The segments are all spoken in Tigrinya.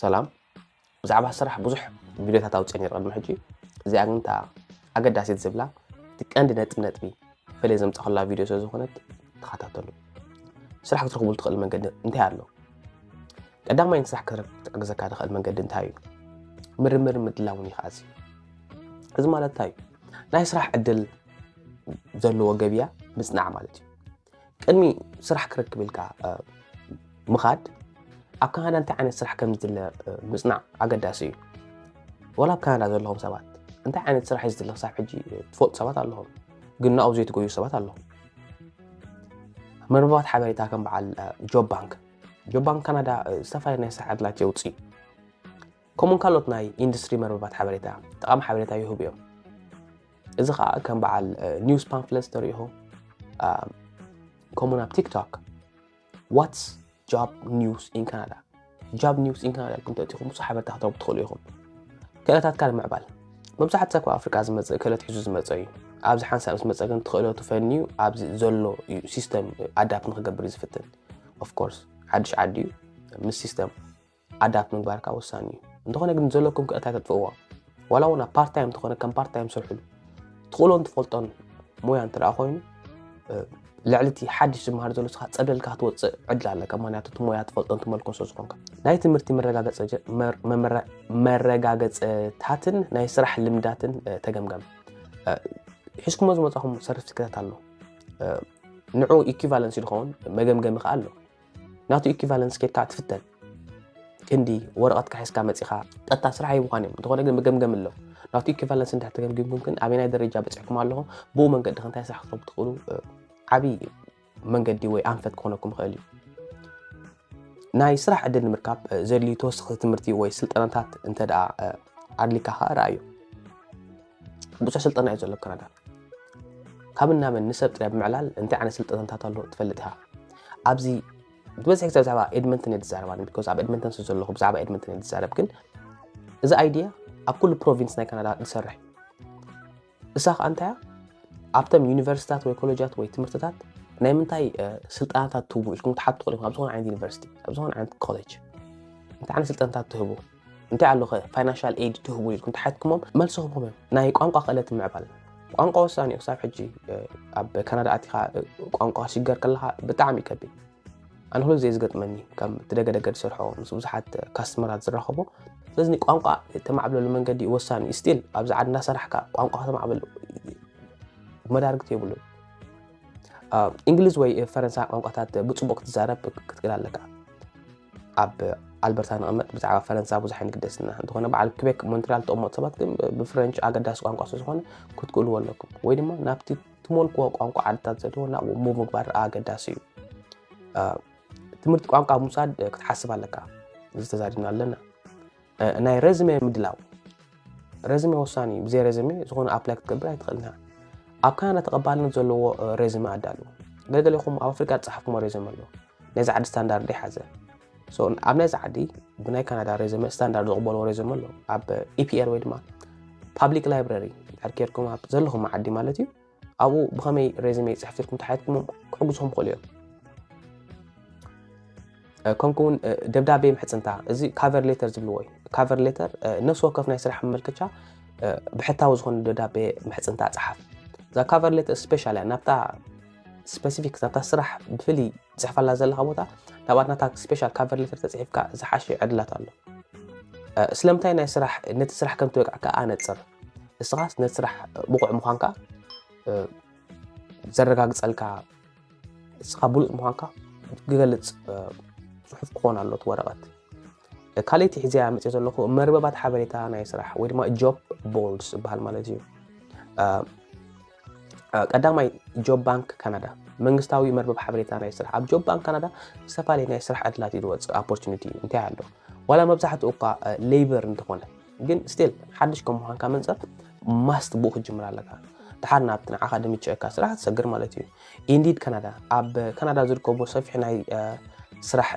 ሰላም። ብዛዕባ ስራሕ ብዙሕ ቪድዮታት ኣውፅአ ነይረ ቅድሚ ሕጂ። እዚኣ ግን እታ ኣገዳሲት ዝብላ፣ እቲ ቀንዲ ነጥቢ ነጥቢ ፈለይ ዘምፃኹላ ቪድዮ ስለ ዝኾነት ተኸታተሉ። ስራሕ ክትረኽቡሉ ትኽእል መንገዲ እንታይ ኣሎ? ቀዳማይ ንስራሕ ክትረክብ ክትሕግዘካ ትኽእል መንገዲ እንታይ እዩ? ምርምር ምድላውን እዩ ከዓዚ። እዚ ማለት እንታይ እዩ? ናይ ስራሕ ዕድል ዘለዎ ገበያ ምፅናዕ ማለት እዩ። ቅድሚ ስራሕ ክረክብ ኢልካ ምኻድ፣ ኣብ ካናዳ እንታይ ዓይነት ስራሕ ከም ዝድለ ምፅናዕ ኣገዳሲ እዩ። ወላ ኣብ ካናዳ ዘለኹም ሰባት እንታይ ዓይነት ስራሕ እዩ ዝድለ ክሳብ ሕጂ ትፈልጡ ሰባት ኣለኹም፣ ግን ናብኡ ዘይትጎዩ ሰባት ኣለኹም። መርበባት ሓበሬታ ከም በዓል ጆብ ባንክ፣ ጆብ ባንክ ካናዳ ዝተፈላለዩ ናይ ስራሕ ዕድላት የውፅእ። ከምኡን ካልኦት ናይ ኢንዱስትሪ መርበባት ሓበሬታ ጠቓሚ ሓበሬታ ይህቡ እዮም። እዚ ከዓ ከም በዓል ኒውስ ፓምፍለት ተሪኢኹ፣ ከምኡን ኣብ ቲክቶክ ዋትስ ጆብ ኒውስ ኢን ካናዳ፣ ጆብ ኒውስ ኢን ካናዳ ኢልኩም ተእቲኹም ብዙሕ ሓበሬታ ክትረኽቡ ትኽእሉ ኢኹም። ክእለታትካ ንምዕባል፣ መብዛሕትኡ ሰብ ካብ ኣፍሪቃ ዝመፅእ ክእለት ሒዙ ዝመፀ እዩ። ኣብዚ ሓንሳብ ምስ መፀ ግን ትኽእለቱ ፈንዩ ኣብዚ ዘሎ እዩ ሲስተም ኣዳፕት ንክገብር እዩ ዝፍትን። ኦፍኮርስ ሓድሽ ዓዲ እዩ፣ ምስ ሲስተም ኣዳፕት ምግባርካ ወሳኒ እዩ። እንተኾነ ግን ዘለኩም ክእለታት ተጥፍእዎ። ዋላ እውን ኣብ ፓርት ታይም እንተኾነ ከም ፓርት ታይም ስርሕሉ። ትኽእሎን ትፈልጦን ሞያ እንተ ደኣ ኮይኑ ልዕሊ እቲ ሓድሽ ዝመሃር ዘሎ ስኻ ፀብለልካ ክትወፅእ ዕድል ኣለካ። ምክንያቱ እቲ ሞያ ትፈልጦን ትመልኮን ስለ ዝኾንካ። ናይ ትምህርቲ መረጋገፀታትን ናይ ስራሕ ልምዳትን ተገምገም። ሒዝኩሞ ዝመፃኹም ሰርቲፊኬታት ኣሎ፣ ንዑ ኢኩቫለንሲ ዝኸውን መገምገሚ ከዓ ኣሎ። ናቱ ኢኩቫለንስ ኬድካ ትፍተን። ክንዲ ወረቐትካ ሒዝካ መፂኻ ቀጥታ ስራሕ ኣይምዃን እዮም። እንተኾነ ግን መገምገም ኣሎ። ናቱ ኢኩቫለንስ እንድሕር ተገምጊምኩም ግን ኣበናይ ደረጃ በፂሕኩም ኣለኹም፣ ብኡ መንገዲ ክንታይ ስራሕ ክትረቡ ትኽእሉ ዓብዪ መንገዲ ወይ ኣንፈት ክኾነኩም ይኽእል እዩ። ናይ ስራሕ ዕድል ንምርካብ ዘድልዩ ተወሰኽቲ ትምህርቲ ወይ ስልጠናታት እንተ ደኣ ኣድሊካ ኸኣ ረኣዮ። ብዙሕ ስልጠና እዩ ዘሎ ካናዳ። ካብ እናመን ንሰብ ጥራይ ብምዕላል እንታይ ዓይነት ስልጠናታት ኣሎ ትፈልጥ ኢኻ? ኣብዚ ብዝሒ ግዜ ብዛዕባ ኤድመንተን እየ ዝዛረብ ኣነ፣ ቢኮዝ ኣብ ኤድመንተን ስለ ዘለኹ ብዛዕባ ኤድመንተን እየ ዝዛረብ። ግን እዚ ኣይድያ ኣብ ኩሉ ፕሮቪንስ ናይ ካናዳ ዝሰርሕ እዩ። እሳ ኸኣ እንታይ እያ? ኣብቶም ዩኒቨርሲታት ወይ ኮሌጃት ወይ ትምህርትታት ናይ ምንታይ ስልጠናታት ትህቡ ኢልኩም ክትሓቱ ትኽእሉ ኢኹም። ኣብ ዝኾነ ዓይነት ዩኒቨርሲቲ፣ ኣብ ዝኾነ ዓይነት ኮሌጅ እንታይ ዓይነት ስልጠናታት ትህቡ፣ እንታይ ኣሎ ኸ ፋይናንሻል ኤድ ትህቡ ኢልኩም ተሓትኩሞም መልሲ ክህቡኹም እዮም። ናይ ቋንቋ ክእለት ምዕባል፣ ቋንቋ ወሳኒ እዩ። ክሳብ ሕጂ ኣብ ካናዳ ኣቲኻ ቋንቋ ሽገር ከለኻ ብጣዕሚ እዩ ከቢድ። ኣነ ኩሉ ግዜ ዝገጥመኒ ከም እቲ ደገደገ ዝሰርሖ ምስ ብዙሓት ካስተመራት ዝራኸቦ። ስለዚ ቋንቋ ተማዕብለሉ መንገዲ ወሳኒ እዩ። ስቲል ኣብዚ ዓዲ እናሰራሕካ ቋንቋ ከተማዕብል መዳርግቲ የብሉን። እንግሊዝ ወይ ፈረንሳ ቋንቋታት ብፅቡቅ ክትዛረብ ክትክእል ኣለካ። ኣብ ኣልበርታ ንቕመጥ ብዛዕባ ፈረንሳ ብዙሕ ኣይንግደስና። እንተኾነ በዓል ክቤክ ሞንትሪያል ትቕመጡ ሰባት ግን ብፍረንች ኣገዳሲ ቋንቋ ስለዝኾነ ክትክእልዎ ኣለኩም። ወይ ድማ ናብቲ ትመልክዎ ቋንቋ ዓድታት ዘለዎ ናብኡ ሙቭ ምግባር ኣገዳሲ እዩ። ትምህርቲ ቋንቋ ምውሳድ ክትሓስብ ኣለካ። እዚ ተዛሪብና ኣለና። ናይ ረዝሜ ምድላው፣ ረዝሜ ወሳኒ እዩ። ብዘይ ረዝሜ ዝኾነ ኣፕላይ ክትገብር ኣይትኽእልን። ኣብ ካናዳ ተቐባልነት ዘለዎ ረዝሜ ኣዳልዉ። ገለገለኹም ኣብ ኣፍሪቃ ዝፀሓፍኩሞ ረዝሜ ኣሎ፣ ናይዚ ዓዲ ስታንዳርድ ይሓዘ። ኣብ ናይዚ ዓዲ ብናይ ካናዳ ረዝሜ ስታንዳርድ ዝቕበልዎ ረዝሜ ኣሎ። ኣብ ኢፒኤል ወይ ድማ ፓብሊክ ላይብረሪ ድሕር ኬድኩም ኣብ ዘለኹም ዓዲ ማለት እዩ፣ ኣብኡ ብኸመይ ረዝሜ ይፅሕፍ ኢልኩም ተሓትኩሞም ክሕግዝኹም ይኽእሉ እዮም። ከምኡ እውን ደብዳቤ ምሕፅንታ፣ እዚ ካቨር ሌተር ዝብልዎ እዩ። ካቨር ሌተር ነፍሲ ወከፍ ናይ ስራሕ መመልከቻ ብሕታዊ ዝኾነ ደብዳቤ ምሕፅንታ ፀሓፍ። እዛ ካቨር ሌተር ስፔሻል እያ። ናብታ ስፔሲፊክ ናብታ ስራሕ ብፍልይ ትፅሕፈላ ዘለኻ ቦታ ናብኣ ናታ ስፔሻል ካቨር ሌተር ተፅሒፍካ ዝሓሸ ዕድላት ኣሎ። ስለምንታይ ናይ ስራሕ ነቲ ስራሕ ከም ትበቅዕ ከዓ ኣነፅር። እስኻስ ነቲ ስራሕ ብቑዕ ምዃንካ ዘረጋግፀልካ እስኻ ብሉፅ ምዃንካ ዝገልፅ ፅሑፍ ክኾን ኣሎ እቲ ወረቐት። ካልእቲ ሒዘያ መፅእ ዘለኹ መርበባት ሓበሬታ ናይ ስራሕ ወይ ድማ ጆብ ቦርድስ ዝበሃል ማለት እዩ። ቀዳማይ ጆብ ባንክ ካናዳ መንግስታዊ መርበብ ሓበሬታ ናይ ስራሕ። ኣብ ጆብ ባንክ ካናዳ ዝተፈላለዩ ናይ ስራሕ ዕድላት እዩ ዝወፅእ። ኦፖርቹኒቲ እንታይ ኣሎ? ዋላ መብዛሕትኡ እኳ ሌበር እንተኾነ ግን ስቲል ሓድሽ ከም ምዃንካ መንፅር ማስት ብኡ ክትጅምር ኣለካ። ድሓር ናብቲ ንዓኻ ድምችአካ ስራሕ ትሰግር ማለት እዩ። ኢንዲድ ካናዳ ኣብ ካናዳ ዝርከቡ ሰፊሕ ናይ ስራሕ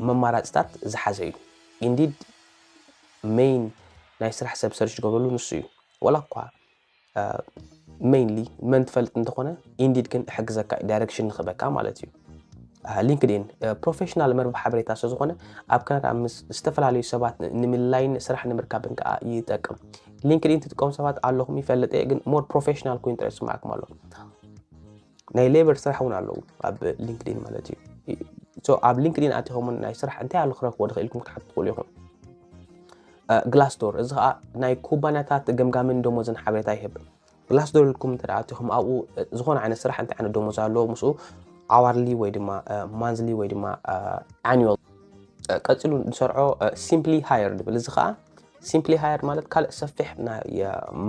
መማራፅታት ዝሓዘ እዩ። ኢንዲድ ሜይን ናይ ስራሕ ሰብ ሰርች ዝገብረሉ ንሱ እዩ። ዋላ እኳ ሜይንሊ መን ትፈልጥ እንተኾነ ኢንዲድ ግን እሕግዘካ እዩ፣ ዳይሬክሽን ንኽበካ ማለት እዩ። ሊንክድኢን ፕሮፌሽናል መርበብ ሓበሬታ ስለዝኾነ ኣብ ካናዳ ምስ ዝተፈላለዩ ሰባት ንምልላይን ስራሕ ንምርካብን ከዓ ይጠቅም። ሊንክድኢን ትጥቀሙ ሰባት ኣለኹም ይፈልጥ እየ፣ ግን ሞር ፕሮፌሽናል ኮይኑ ጥራይ ዝስማዕኩም ኣሎ። ናይ ሌበር ስራሕ እውን ኣለዉ ኣብ ሊንክድኢን ማለት እዩ። ኣብ ሊንክድኢን ኣቲኹም ናይ ስራሕ እንታይ ኣሎ ክረክቦ ድኽእል ኢልኩም ክትሓቱ ትኽእሉ ኢኹም። ግላስዶር፣ እዚ ከዓ ናይ ኩባንያታት ገምጋምን ደሞዝን ሓበሬታ ይህብ። ግላስዶር ኢልኩም እንተ ኣቲኹም ኣብኡ ዝኾነ ዓይነት ስራሕ እንታይ ዓይነት ደሞዝ ኣለዎ፣ ምስኡ ኣዋርሊ ወይ ድማ ማንዝሊ ወይ ድማ ኣኑዋል። ቀፂሉ ንሰርዖ ሲምፕሊ ሃየር ድብል። እዚ ከዓ ሲምፕሊ ሃየር ማለት ካልእ ሰፊሕ ናይ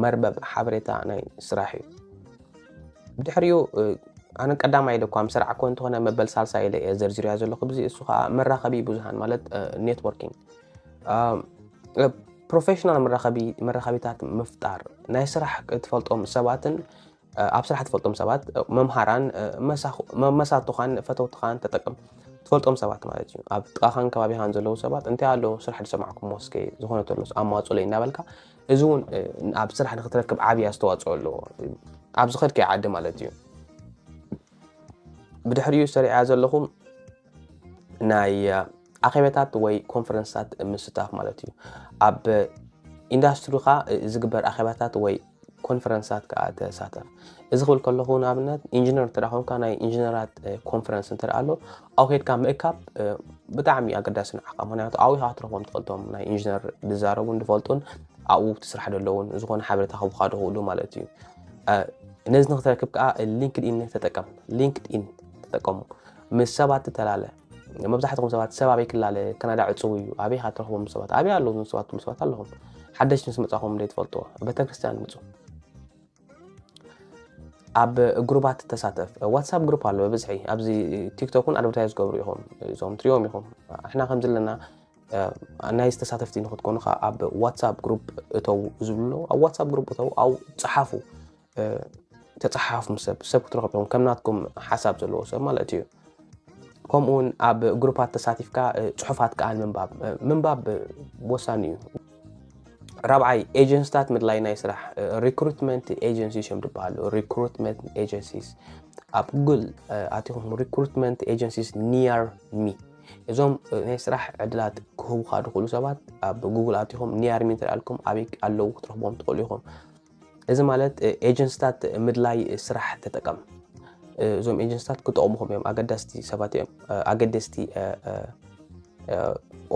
መርበብ ሓበሬታ ናይ ስራሕ እዩ። ብድሕሪኡ ኣነ ቀዳማይ ኢለ እኳ ምሰርዓኮ እንተኾነ መበል ሳልሳይ ኢለ እየ ዘርዚርያ ዘለኹ። ብዚ እሱ ከዓ መራኸቢ ብዙሃን ማለት ኔትወርኪንግ፣ ፕሮፌሽናል መራኸቢታት ምፍጣር፣ ናይ ስራሕ ትፈልጦም ሰባትን ኣብ ስራሕ ትፈልጦም ሰባት፣ መምሃራን መሳቱኻን ፈተውትኻን ተጠቅም ትፈልጦም ሰባት ማለት እዩ። ኣብ ጥቓኻን ከባቢኻን ዘለዉ ሰባት እንታይ ኣሎ ስራሕ ዝሰማዕኩም ወስከ ዝኾነ ተሎስ ኣማፅሎ እናበልካ፣ እዚ እውን ኣብ ስራሕ ንክትረክብ ዓብዪ ኣስተዋፅኦ ኣለዎ ኣብ ዝኸድከ ዓዲ ማለት እዩ። ብድሕሪኡ ሰሪዓ ዘለኹም ናይ ኣኼባታት ወይ ኮንፈረንስታት ምስታፍ ማለት እዩ። ኣብ ኢንዳስትሪኻ ዝግበር ኣኼባታት ወይ ኮንፈረንሳት ከዓ ተሳተፍ። እዚ ክብል ከለኹ ንኣብነት ኢንጂነር እንተ ኮንካ ናይ ኢንጂነራት ኮንፈረንስ እንተ ኣሎ ኣብኡ ከድካ ምእካብ ብጣዕሚ ኣገዳሲ ንዓኻ። ምክንያቱ ኣብኡ ኢኻ ክትረኽቦም ትኽእልቶም ናይ ኢንጂነር ዝዛረቡን ዝፈልጡን ኣብኡ እቲ ስራሕ ዘለውን ዝኾነ ሓበሬታ ክቡኻ ዝኽእሉ ማለት እዩ። ነዚ ንክትረክብ ከዓ ሊንክድኢን ተጠቀም። ሊንክድኢን ተጠቀሙ። ምስ ሰባት ትተላለ። መብዛሕትኹም ሰባት ሰብ ኣበይ ክላለ፣ ካናዳ ዕፅው እዩ፣ ኣበይ ኢኻ ትረኽቦም ሰባት፣ ኣበይ ኣለዉ እዞም ሰባት ትብሉ ሰባት ኣለኹም። ሓደሽ ምስ መፃኹም እንደ ትፈልጥዎ ቤተክርስትያን ምፁ። ኣብ ግሩባት ተሳተፍ። ዋትሳፕ ግሩፕ ኣሎ ብብዝሒ። ኣብዚ ቲክቶክ እውን ኣድቨርታይዝ ዝገብሩ ኢኹም፣ እዞም ትሪኦም ኢኹም። ኣሕና ከም ዘለና ናይ ዝተሳተፍቲ ንክትኮኑ ከዓ ኣብ ዋትሳፕ ግሩፕ እተው ዝብሉ ኣለዉ። ኣብ ዋትሳፕ ግሩፕ እተው፣ ኣብኡ ፀሓፉ። ተፀሓፉ ምስ ሰብ ሰብ ክትረኽቡ ኢኹም፣ ከም ናትኩም ሓሳብ ዘለዎ ሰብ ማለት እዩ። ከምኡ እውን ኣብ ግሩፓት ተሳቲፍካ ፅሑፋት ከዓ ንምንባብ ምንባብ ወሳኒ እዩ። ራብዓይ ኤጀንስታት ምድላይ ናይ ስራሕ። ሪክሩትመንት ኤጀንሲስ እዮም ዝበሃሉ። ሪክሩትመንት ኤጀንሲስ ኣብ ጉግል ኣቲኹም ሪክሩትመንት ኤጀንሲስ ኒየር ሚ፣ እዞም ናይ ስራሕ ዕድላት ክህቡካ ዝኽእሉ ሰባት ኣብ ጉግል ኣቲኹም ኒየር ሚ እንተልኩም ኣበይ ኣለዉ ክትረኽቦም ትኽእሉ ኢኹም። እዚ ማለት ኤጀንስታት ምድላይ ስራሕ ተጠቀም። እዞም ኤጀንስታት ክጠቕሙኹም እዮም። ኣገዳስቲ ሰባት እዮም። ኣገደስቲ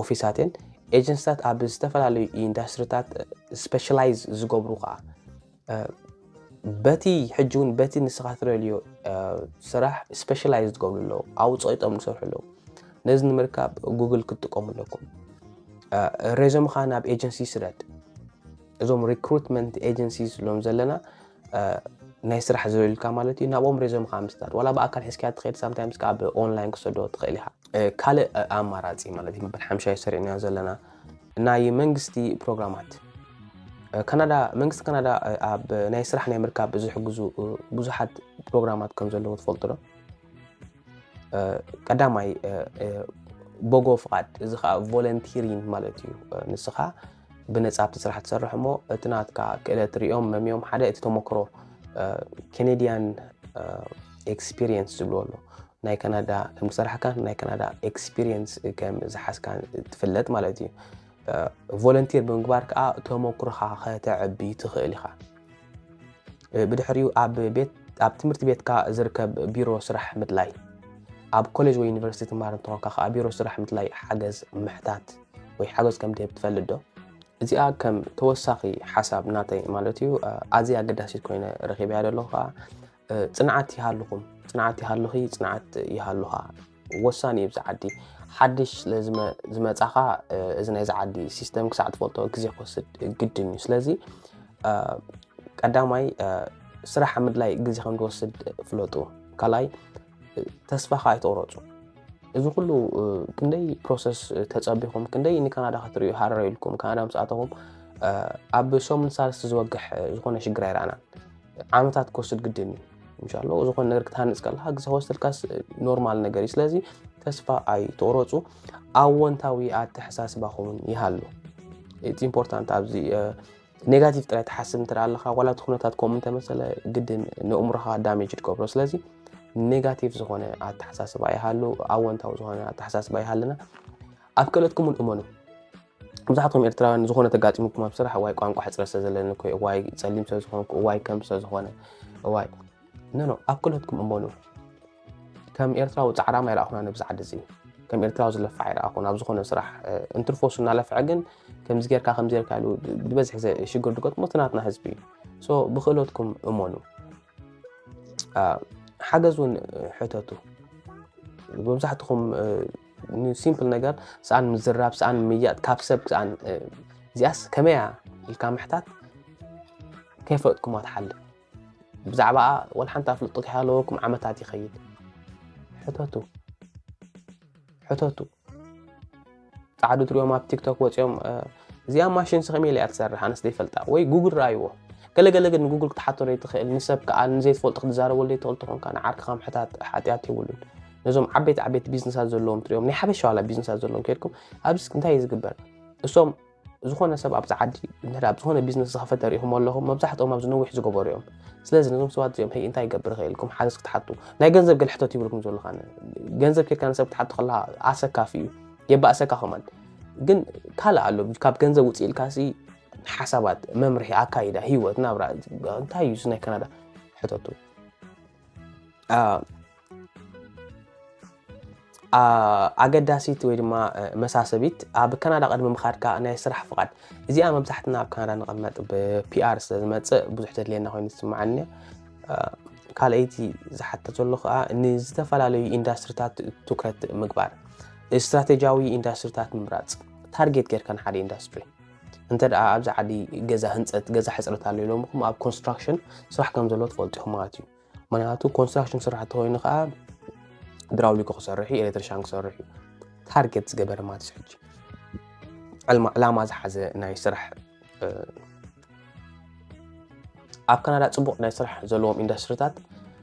ኦፊሳት እየን። ኤጀንስታት ኣብ ዝተፈላለዩ ኢንዳስትሪታት ስፔሻላይዝ ዝገብሩ ከዓ በቲ ሕጂ እውን በቲ ንስኻ ትደልዮ ስራሕ ስፔሻላይዝ ዝገብሩ ኣለዉ። ኣብኡ ፀቂጦም ዝሰርሑ ኣለዉ። ነዚ ንምርካብ ጉግል ክትጥቀሙ ኣለኩም። ሬዞምኻ ናብ ኤጀንሲ ስደድ። እዞም ሪክሩትመንት ኤጀንሲስ ሎም ዘለና ናይ ስራሕ ዝደልዩልካ ማለት እዩ። ናብኦም ሬዞምኻ ምስዳድ ዋላ ብኣካል ሒዝካያ ትኸይድ ሳምታይምስ ከዓ ብኦንላይን ክሰዶ ትኽእል ኢኻ። ካልእ ኣማራፂ ማለት እዩ መበል ሓምሻይ ሰሪዕናዮ ዘለና ናይ መንግስቲ ፕሮግራማት። ካናዳ መንግስቲ ካናዳ ኣብ ናይ ስራሕ ናይ ምርካብ ዝሕግዙ ብዙሓት ፕሮግራማት ከም ዘለዉ ትፈልጡ ዶ? ቀዳማይ በጎ ፍቓድ፣ እዚ ከዓ ቮለንቲሪን ማለት እዩ። ንስኻ ብነፃ ኣብቲ ስራሕ ትሰርሕ እሞ እቲ ናትካ ክእለት ሪኦም መምዮም ሓደ እቲ ተመክሮ ኬኔዲያን ኤክስፒሪየንስ ዝብልዎ ኣሎ። ናይ ካናዳ ከም ዝሰራሕካን ናይ ካናዳ ኤክስፒሪየንስ ከም ዝሓዝካን ትፍለጥ ማለት እዩ። ቮለንቲር ብምግባር ከዓ ተመክሮኻ ከተዕቢ ትኽእል ኢኻ። ብድሕሪኡ ኣብ ቤት ኣብ ትምህርቲ ቤትካ ዝርከብ ቢሮ ስራሕ ምድላይ። ኣብ ኮሌጅ ወይ ዩኒቨርሲቲ ትማር እንተኾንካ ከዓ ቢሮ ስራሕ ምድላይ ሓገዝ ምሕታት ወይ ሓገዝ ከም ድህብ ትፈልጥ ዶ? እዚኣ ከም ተወሳኺ ሓሳብ ናተይ ማለት እዩ ኣዝያ ኣገዳሲት ኮይነ ረኺበያ ዘለኹ ከዓ ጽንዓት ይሃልኹም፣ ጽንዓት ይሃልኺ፣ ጽንዓት ይሃልኻ። ወሳኒ እዩ ብዚ ዓዲ ሓድሽ ስለ ዝመጻኻ እዚ ናይዚ ዓዲ ሲስተም ክሳዕ ትፈልጦ ግዜ ክወስድ ግድን እዩ። ስለዚ ቀዳማይ ስራሕ ኣብ ምድላይ ግዜ ከም ዝወስድ ፍለጡ። ካልኣይ ተስፋኻ ኣይተቑረፁ። እዚ ኩሉ ክንደይ ፕሮሰስ ተፀቢኹም ክንደይ ንካናዳ ክትርእዩ ሃረር ኢልኩም ካናዳ ምስ ኣተኹም ኣብ ሰሙን ሳልስቲ ዝወግሕ ዝኾነ ሽግር ኣይረኣናን። ዓመታት ክወስድ ግድን እዩ። እንሻሎ ዝኾነ ነገር ክትሃንፅ ከለካ ግዜ ክወስደልካስ ኖርማል ነገር እዩ። ስለዚ ተስፋ ኣይትቑረፁ። ኣወንታዊ ኣተሓሳስባኹም ይሃሉ። እቲ ኢምፖርታንት ኣብዚ ኔጋቲቭ ጥራይ ትሓስብ እንተ ኣለኻ ዋላ እቲ ኩነታት ከምኡ እንተመሰለ ግድን ንእምሮኻ ዳሜጅ ትገብሮ። ስለዚ ኔጋቲቭ ዝኾነ ኣተሓሳስባ ይሃሉ፣ ኣወንታዊ ዝኾነ ኣተሓሳስባ ይሃልና፣ ኣብ ክእለትኩም እውን እመኑ። ብዙሓትኩም ኤርትራውያን ዝኾነ ተጋጢሙኩም ኣብ ስራሕ፣ "እዋይ ቋንቋ ሕፅረት ስለ ዘለኒ እኮ፣ እዋይ ፀሊም ስለ ዝኾንኩ፣ እዋይ ከም ስለ ዝኾነ፣ እዋይ ኖ ኖ፣ ኣብ ክእለትኩም እመኑ። ከም ኤርትራዊ ፃዕራም ኣይረኣኹና ነብዚ ዓዲ እዚ። ከም ኤርትራዊ ዝለፍዕ ኣይረኣኹን ኣብ ዝኾነ ስራሕ። እ፣ እንትርፎ እሱ እናለፍዐ ግን ከምዚ ጌርካ ከምዚ ጌርካ ኢሉ ብበዝሒ ዘ- ሽግር ዝገጥሞ እቲ ናትና ህዝቢ እዩ። ሶ ብክእለትኩም እመኑ። አ፣ ሓገዝ እውን ሕተቱ። መብዛሕትኹም እ፣ ንሲምፕል ነገር ሰኣን ምዝራብ፣ ሰኣን ምያጥ፣ ካብ ሰብ ሰኣን እ፣ እዚኣስ ከመያ ኢልካ ምሕታት ከይፈለጥኩማ ትሓልፍ። ብዛዕባኣ ወላ ሓንቲ ኣፍልጦ ከይሃለወኩም ዓመታት ይኸይድ። ሕተቱ፣ ሕተቱ። ጻዕዱ ትሪኦም ኣብ ቲክቶክ ወፂኦም እ፣ እዚኣ ማሽን ስኸም ኢለ እያ ትሰርሕ ኣነስ ዘይፈልጣ ወይ ጉግል ረኣይዎ። ገለገለ ግን ንጉግል ክትሓቶ ዘይትኽእል፣ ንሰብ ከኣ ንዘይትፈልጦ ክትዛረበሉ ዘይትኽእል ተኾንካ ንዓርክኻ ምሕታት ሓጢኣት የብሉን። ነዞም ዓበይቲ ዓበይቲ ቢዝነሳት ዘለዎም ትሪኦም ናይ ሓበሻ ዋላ ቢዝነሳት ዘለዎም ከይድኩም ኣብዚ እንታይ እዩ ዝግበር? እሶም ዝኾነ ሰብ ኣብዚ ዓዲ እንድሕር ኣብ ዝኾነ ቢዝነስ ዝኸፈተ ሪኢኹም ኣለኹም፣ መብዛሕትኦም ኣብዚ ነዊሕ ዝገበሩ እዮም። ስለዚ ነዞም ሰባት እዚኦም "ሄይ እንታይ ይገብር ይኽእል?" ኢልኩም ሓገዝ ክትሓቱ፣ ናይ ገንዘብ ገለ ሕተት ይብልኩም ዘሎ ኻነ። ገንዘብ ኬድካ ንሰብ ክትሓቱ ከለኻ ኣሰካፊ እዩ፣ የባእሰካ ከማን። ግን ካልእ ኣሎ፣ ካብ ገንዘብ ውፅእ ኢልካ ሲ ሓሳባት፣ መምርሒ፣ ኣካይዳ፣ ህይወት፣ ናብራ፣ እንታይ እዩ እዚ ናይ ካናዳ ሕተቱ? አ፣ አ፣ ኣገዳሲት ወይ ድማ እ፣ መሳሰቢት ኣብ ካናዳ ቅድሚ ምኻድካ ናይ ስራሕ ፍቓድ። እዚኣ መብዛሕትና ኣብ ካናዳ ንቐመጥ ብፒኣር ስለ ዝመፅእ ብዙሕ ተድልየና ኮይኑ ዝስምዓኒ። እ፣ ካልኣይቲ ዝሓተተሉ ከዓ ንዝተፈላለዩ ኢንዳስትሪታት ትኩረት ምግባር፣ ስትራቴጂያዊ ኢንዳስትሪታት ምምራፅ፣ ታርጌት ጌርካ ንሓደ ኢንዳስትሪ። እንተ ደኣ ኣብዚ ዓዲ ገዛ ህንፀት፣ ገዛ ሕፅረት ኣሎ ኢሎምኹም ኣብ ኮንስትራክሽን ስራሕ ከም ዘሎ ትፈልጡ ኢኹም ማለት እዩ። ምክንያቱ ኮንስትራክሽን ስራሕ ተኮይኑ ከዓ ድራውሊኮ ክሰርሕ እዩ፣ ኤሌክትሪሻን ክሰርሕ እዩ። ታርጌት ዝገበረ ማለት እዩ። ሕጂ ዕልማ- ዕላማ ዝሓዘ ናይ ስራሕ እ፣ ኣብ ካናዳ ፅቡቕ ናይ ስራሕ ዘለዎም ኢንዱስትሪታት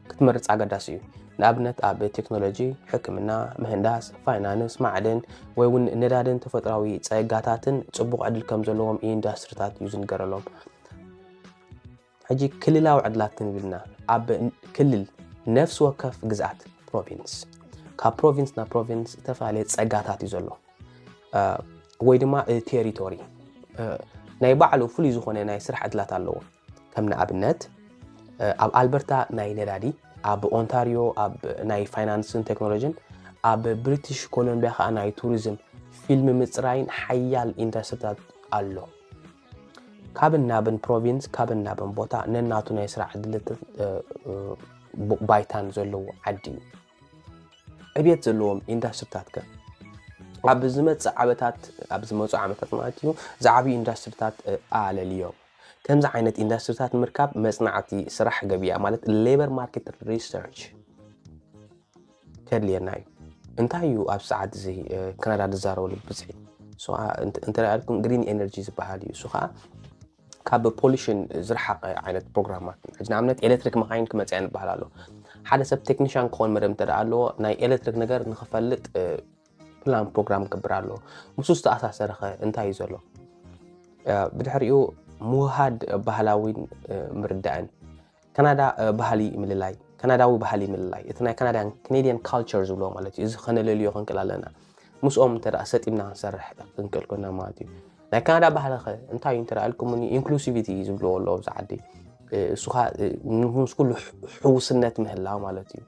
ክትመርፅ ኣገዳሲ እዩ። ንኣብነት ኣብ ቴክኖሎጂ፣ ሕክምና፣ ምህንዳስ፣ ፋይናንስ፣ ማዕድን ወይ እውን ነዳድን ተፈጥራዊ ፀጋታትን ፅቡቕ ዕድል ከም ዘለዎም ኢንዱስትሪታት እዩ ዝንገረሎም። ሕጂ ክልላዊ ዕድላት ክንብል ኢና። ኣብ ክልል ነፍሲ ወከፍ ግዝኣት ፕሮቪንስ፣ ካብ ፕሮቪንስ ናብ ፕሮቪንስ ዝተፈላለየ ጸጋታት እዩ ዘሎ። እ፣ ወይ ድማ ቴሪቶሪ፣ እ፣ ናይ ባዕሉ ፍሉይ ዝኾነ ናይ ስራሕ ዕድላት ኣለዎ። ከም ንኣብነት እ፣ ኣብ ኣልበርታ ናይ ነዳዲ፣ ኣብ ኦንታሪዮ ኣብ ናይ ፋይናንስን ቴክኖሎጂን፣ ኣብ ብሪቲሽ ኮሎምቢያ ከዓ ናይ ቱሪዝም፣ ፊልም ምፅራይን ሓያል ኢንዱስትሪታት ኣሎ። ካብን ናብን ፕሮቪንስ፣ ካብን ናብን ቦታ ነናቱ ናይ ስራሕ ዕድልትን እ፣ እ፣ ብ- ባይታን ዘለዎ ዓዲ እዩ። ዕብየት ዘለዎም ኢንዳስትሪታት ከ ኣብ ዝመፅእ ዓመታት፣ ኣብ ዝመፁ ዓመታት ማለት እዩ ዝዓብዩ ኢንዳስትሪታት እ፣ ኣለልዮም። ከምዚ ዓይነት ኢንዳስትሪታት ንምርካብ መፅናዕቲ ስራሕ ገበያ ማለት ሌበር ማርኬት ሪሰርች ከድልየና እዩ። እንታይ እዩ ኣብ ሰዓት እዚ እ፣ ካናዳ ዝዛረበሉ ብዝሒ? So፣ እ፣ እንተ- እንተ ደኣ ኢልኩም ግሪን ኤነርጂ ዝበሃል እዩ። እሱ ከዓ ካብ ፖሉሽን ዝረሓቐ ዓይነት ፕሮግራማት። ሕጂ ንኣብነት ኤሌክትሪክ መኻይን ክመፅእ እያ ንበሃል ኣሎ። ሓደ ሰብ ቴክኒሻን ክኾን መደብ እንተ ደኣ ኣለዎ ናይ ኤሌክትሪክ ነገር ንኽፈልጥ እ፣ ፕላን ፕሮግራም ክገብር ኣለዎ። ምስኡ ዝተኣሳሰረ ኸ እንታይ እዩ ዘሎ? እ፣ ብድሕሪኡ ምውሃድ ባህላዊን እ፣ ምርዳእን። ካናዳ እ፣ ባህሊ ምልላይ፣ ካናዳዊ ባህሊ ምልላይ፣ እቲ ናይ ካናዳን ካኔዲያን ካልቸር ዝብልዎ ማለት እዩ። እዚ ከነለልዮ ክንክእል ኣለና። ምስኦም እንተ ደኣ ሰጢምና ክንሰርሕ ክንክእል ኮይና ማለት እዩ። ናይ ካናዳ ባህሊ ኸ እንታይ እዩ እንተ ደኣ ኢልኩምኒ፣ ኢንክሉሲቪቲ ዝብልዎ ኣለዎ ኣብዚ ዓዲ። እ፣ እሱ ኸኣ እ፣ ምስ ኩሉ ሕ- ሕውስነት ምህላው ማለት እዩ።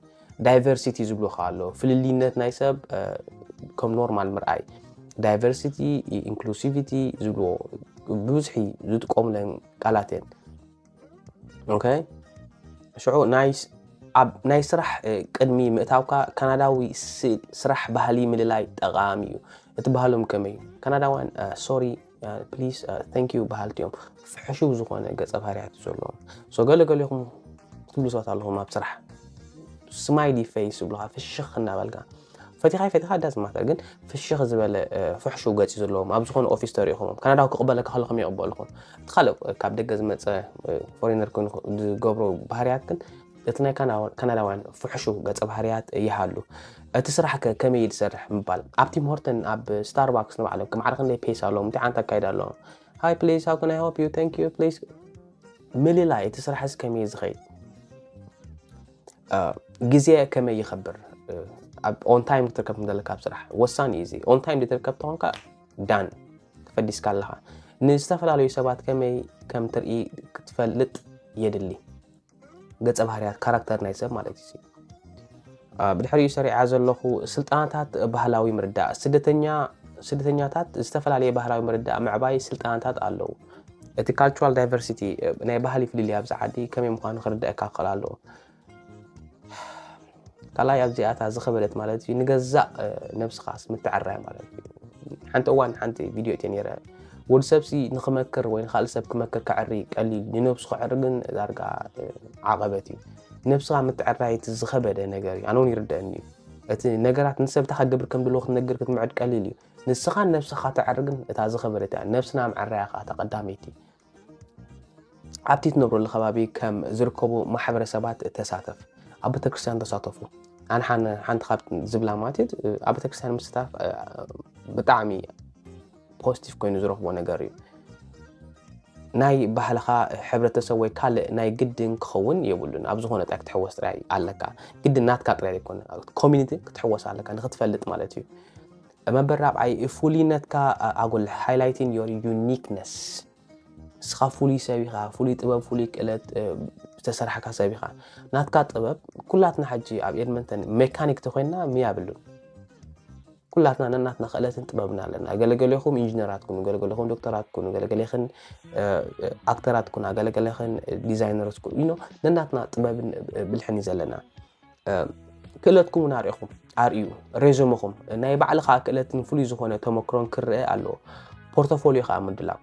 ዳይቨርሲቲ ዝብልዎ ኸኣ ኣሎ፣ ፍልልይነት ናይ ሰብ እ፣ ከም ኖርማል ምርኣይ። ዳይቨርሲቲ፣ ኢንክሉሲቪቲ ዝብልዎ ብብዝሒ ዝጥቀሙለን ቃላት እየን። ኦኬ፣ ሽዑ ናይ ስ- ኣብ ናይ ስራሕ እ፣ ቅድሚ ምእታውካ ካናዳዊ ስ- ስራሕ ባህሊ ምልላይ ጠቓሚ እዩ። እቲ ባህሎም ከመይ እዩ? ካናዳውያን ሶሪ፣ ፕሊስ፣ ታንክ ዩ በሃልቲ እዮም። ፍሕሹው ዝኾነ ገጸ ባህርያት እዩ ዘለዎም። ሶ ገለ ገሊኹም ትብሉ ሰባት ኣለኹም ኣብ ስራሕ ስማይሊ ፌስ ይብሉኻ፣ ፍሽኽ እናበልካ ፈቲኻ ፈቲኻ ዳዝ ማተር፣ ግን ፍሽኽ ዝበለ እ፣ ፍሕሹው ገጽ ዘለዎም ኣብ ዝኾነ ኦፊስ ተሪእኹም ካናዳዊ ክቕበለካ ከሎ ከመይ ይቕበልኹም? እቲ ካልእ እ፣ ካብ ደገ ዝመጸ እ፣ ፎሬነር ኮይኑ ዝገብሮ ባህርያት ግን እቲ ናይ ካና- ካናዳውያን ፍሕሹው ገጸ ባህርያት ይሃሉ። እቲ ስራሕ ከ ከመይ እዩ ዝሰርሕ ምባል ኣብ ቲም ሆርተን ኣብ ስታርባክስ ንባዕሎም ማዕረ ክንደይ ፔስ ኣለዎም፣ እንታይ ዓይነት ኣካይዳ ኣለዎም? Hi please, how can I help you? Thank you please። ምልላይ እቲ ስራሕስ ከመይ እዩ ዝኸይድ? ግዜ ከመይ ይኸብር? ኣብ on time ክትርከብ እንደለካ ኣብ ስራሕ ወሳኒ እዩ። እዚ on time ዘይትርከብ ተኾንካ ዳን ተፈዲስካ ኣለኻ። ንዝተፈላለዩ ሰባት ከመይ ከም ትርኢ ክትፈልጥ የድሊ። ገጸ ባህርያት ካራክተር ናይ ሰብ ማለት እዩ። ብድሕሪኡ ሰሪዓ ዘለኹ ስልጠናታት ባህላዊ ምርዳእ ስደተኛ ስደተኛታት ዝተፈላለየ ባህላዊ ምርዳእ ምዕባይ ስልጠናታት ኣለዉ። እቲ cultural diversity ናይ ባህሊ ፍልልይ ኣብዚ ዓዲ ከመይ ምዃኑ ክርዳእካ ክኽእል ኣለዎ። ካልኣይ ኣብዚኣታ ዝኸበደት ማለት እዩ ንገዛእ ነብስኻስ ምትዕራይ ማለት እዩ። ሓንቲ እዋን ሓንቲ ቪድዮ እትየ ነይረ። ወዲ ሰብሲ ንኽመክር ወይ ንኻልእ ሰብ ክመክር ከዕሪ ቀሊል፣ ንነብሱ ከዕሪ ግን ዳርጋ ዓቐበት እዩ። ነብስኻ ምትዕራይ እቲ ዝኸበደ ነገር እዩ። ኣነ እውን ይርደአኒ እዩ። እቲ ነገራት ንሰብ እንታይ ከገብር ከም ዘለዎ ክትነግር ክትምዕድ ቀሊል እዩ። ንስኻ ነብስኻ ተዕሪ ግን እታ ዝኸበደት እያ። ነብስና ምዕራያ ከዓ እታ ቀዳመይቲ። ኣብቲ ትነብረሉ ከባቢ ከም ዝርከቡ ማሕበረሰባት ተሳተፍ። ኣብ ቤተክርስትያን ተሳተፉ። ኣነ ሓንቲ ካብ ዝብላ ማለት ኣብ ቤተክርስትያን ምስታፍ ብጣዕሚ ፖዚቲቭ ኮይኑ ዝረኽቦ ነገር እዩ። ናይ ባህልኻ ሕብረተሰብ ወይ ካልእ ናይ ግድን ክኸውን የብሉን። ኣብ ዝኾነ ጥራይ ክትሕወስ ጥራይ ኣለካ። ግድን ናትካ ጥራይ ኣይኮነ፣ ኮሚኒቲ ክትሕወስ ኣለካ ንክትፈልጥ ማለት እዩ። መበል ራብዓይ ፍሉይነትካ ኣጉልሕ፣ highlighting your uniqueness። ንስኻ ፍሉይ ሰብ ኢኻ፣ ፍሉይ ጥበብ፣ ፍሉይ ክእለት ዝተሰርሓካ ሰብ ኢኻ። ናትካ ጥበብ ኩላትና ሕጂ ኣብ ኤድመንተን ሜካኒክ ተኮይንና ምያ ብሉ ኩላትና ነናትና ክእለትን ጥበብን ኣለና። ገለገሌኹም ኢንጂነራት ኩኑ፣ ገለገሌኹም ዶክተራት ኩኑ፣ ገለገሌኽን ኣክተራት ኩና፣ ገለገሌኽን ዲዛይነርስ ኩኑ። You know፣ ነናትና ጥበብን ብልሕን እዩ ዘለና። ክእለትኩም እውን ኣርእኹም ኣርእዩ ሬዞመኹም ናይ ባዕልኻ ክእለትን ፍሉይ ዝኾነ ተመክሮን ክረአ ኣለዎ። ፖርቶፎሊዮ ከዓ ምድላው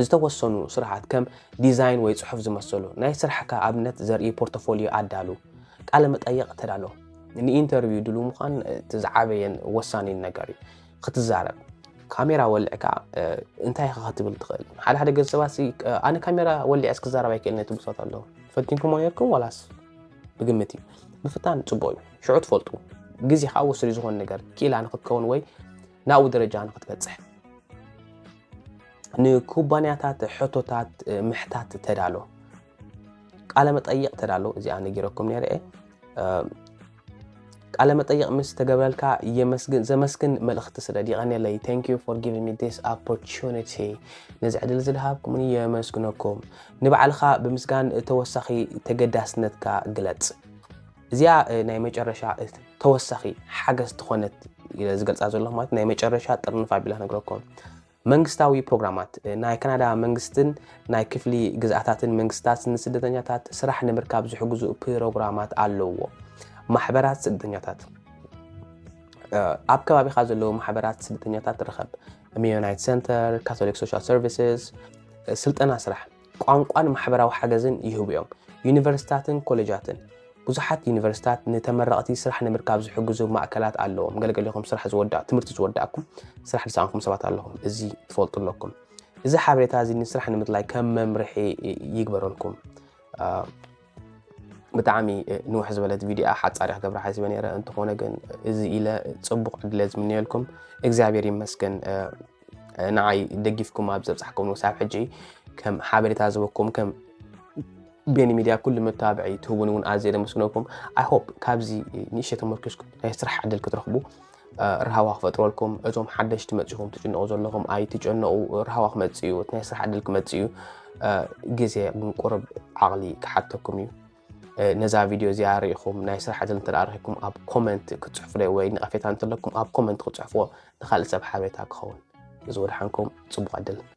ዝተወሰኑ ስራሓት ከም ዲዛይን ወይ ጽሑፍ ዝመሰሉ ናይ ስራሕካ ኣብነት ዘርኢ ፖርቶፎሊዮ ኣዳሉ። ቃለ መጠየቕ ተዳሎ። ንኢንተርቪው ድሉ ምዃን እቲ ዝዓበየን ወሳኒን ነገር እዩ። ክትዛረብ ካሜራ ወልዕካ እንታይ ኢኻ ክትብል ትኽእል? ሓደ ሓደ ገለ ሰባት ኣነ ካሜራ ወሊዐ ክዛረብ ኣይክእልን ትብሉ ሰባት ኣለዉ። ፈቲንኩሞ ነርኩም ዋላስ ብግምት እዩ። ምፍታን ጽቡቕ እዩ። ሽዑ ትፈልጡ። ግዜ ከዓ ወስሪ ዝኾነ ነገር ክኢላ ንክትከውን ወይ ናብኡ ደረጃ ንክትበጽሕ። ንኩባንያታት ሕቶታት ምሕታት ተዳሎ። ቃለ መጠይቕ ተዳሎ። እዚኣ ነጊረኩም ነይረ እየ። ቃለ መጠይቕ ምስ ተገብረልካ የመስግን ዘመስግን መልእኽቲ ስደድ። የቐንየለይ። Thank you for giving me this opportunity። ነዚ ዕድል ዝድሃብኩምኒ የመስግነኩም። ንባዕልኻ ብምስጋን ተወሳኺ ተገዳስነትካ ግለጽ። እዚኣ ናይ መጨረሻ ተወሳኺ ሓገዝ ትኾነት ኢለ ዝገልጻ ዘለኹ ማለት ናይ መጨረሻ ጥርንፍ ኣቢላ ክነግረኩም። መንግስታዊ ፕሮግራማት። ናይ ካናዳ መንግስትን ናይ ክፍሊ ግዝኣታትን መንግስታት ንስደተኛታት ስራሕ ንምርካብ ዝሕግዙ ፕሮግራማት ኣለዎ። ማሕበራት ስደተኛታት። ኣብ ከባቢኻ ዘለዉ ማሕበራት ስደተኛታት ርኸብ። ሚዮናይት ሰንተር፣ ካቶሊክ ሶሻል ሰርቪስስ፣ ስልጠና ስራሕ፣ ቋንቋን ማሕበራዊ ሓገዝን ይህቡ እዮም። ዩኒቨርሲታትን ኮሌጃትን። ብዙሓት ዩኒቨርሲታት ንተመረቕቲ ስራሕ ንምርካብ ዝሕግዙ ማእከላት ኣለዎም። ገለገሌኹም ስራሕ ዝወዳ ትምህርቲ ዝወዳእኩም ስራሕ ዝሰኣንኩም ሰባት ኣለኹም። እዚ ትፈልጡ ኣለኩም። እዚ ሓበሬታ እዚ ንስራሕ ንምድላይ ከም መምርሒ ይግበረልኩም። ብጣዕሚ ንውሕ ዝበለት ቪድዮ ሓጻሪ ክገብራ ሓሲበ ነይረ። እንተኾነ ግን እዚ ኢለ ጽቡቕ ዕድል ዝምንየልኩም። እግዚኣብሔር ይመስገን። ንዓይ ደጊፍኩም ኣብ ዘብጻሕኩም ክሳብ ሕጂ ከም ሓበሬታ ዝህበኩም ከም ቤኒ ሚድያ ኩሉ መተባብዒ ትህቡን እውን ኣዝየ ደመስግነኩም። I hope ካብዚ ንእሽተይ ተመርኪስኩም ናይ ስራሕ ዕድል ክትረኽቡ ርሃዋ ክፈጥረልኩም። እዞም ሓደሽቲ መጺኹም ትጭነቑ ዘለኹም ኣይትጨነቑ። ርሃዋ ክመጽእ እዩ፣ እቲ ናይ ስራሕ ዕድል ክመጽእ እዩ። ግዜ ግን ቁርብ ዓቕሊ ክሓተኩም እዩ። ነዛ ቪድዮ እዚኣ ርኢኹም ናይ ስራሕ ዕድል እንተ ረኺብኩም ኣብ ኮመንት ክትጽሕፉለይ ወይ ነቐፌታ እንተለኩም ኣብ ኮመንት ክትጽሕፍዎ ንኻልእ ሰብ ሓበሬታ ክኸውን። እዚ ወድሓንኩም፣ ጽቡቕ ዕድል።